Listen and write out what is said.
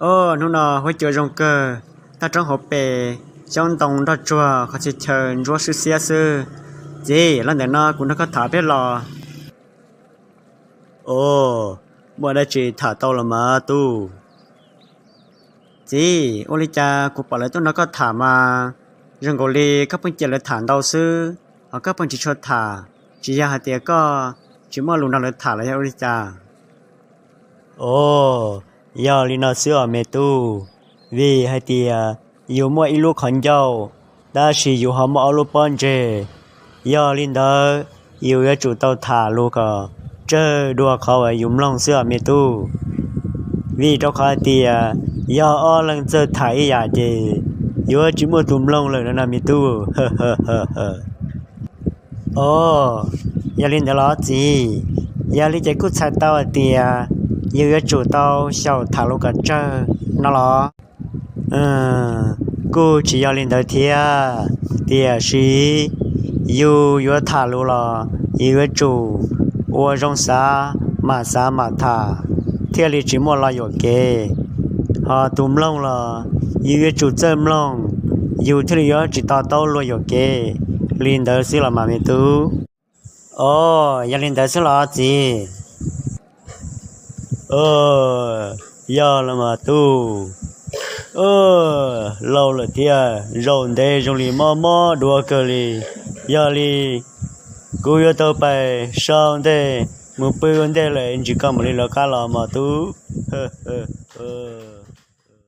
Hnub no huab cua zoo kawg, toj roob hauv pes, xyoob ntoo nroj tsuag, qhov txhia chaw ntsuab swb xiab xwb. Txiv, los ntawm no kuv nrog koj tham peb los. Os, muaj dab tsi tham tau los mas tub? Txiv, ua li cas kuv pom lawv tuaj nrog koj tham mas zoo nkaus li koj pheej cia lawv tham ntau xwb, ho koj pheej tsis tshua tham, tsis yog hais tias koj tsis muaj lus nrog lawv tham los yog ua li cas? Os, yog li no xwb os me tub, vim hais tias yus muaj ib lub qhov ncauj, tab sis yus ho muaj ob lub pob ntseg. Yog li ntawd, yus yuav tsum tau tham lus kom tsawg dua qhov uas yus mloog xwb os me tub. Vim rau qhov hais tias yog ob leeg txawj tham ib yam ces yuav tsis muaj tus mloog lawm no no me tub. Os, yog li ntawd los txiv, yog li ces kuj txhais tau hais tias yus yuav tsum tau xyaum tham lus kom tsawg no los? Kuj tsis yog li ntawd thiab, tiam sis yus yuav tham lus los yus yuav tsum ua zoo xav, mam xav mam tham, thiaj li tsis muaj lo yuam kev. Ho tus mloog los yus yuav tsum txawj mloog, yus thiaj li yuav tsis to taub luag yuam kev. Li ntawd xwb los mas me tub. Os, yog li ntawd xwb los txiv? Yog los mas tub. Laus lawm thiab, zaum ntev zoo li mob mob duav kawg li. Yog li kuv yuav tau pais sau ntej mus pw ua ntej lawm, ntsis koj mam li lawv qab los mas tub.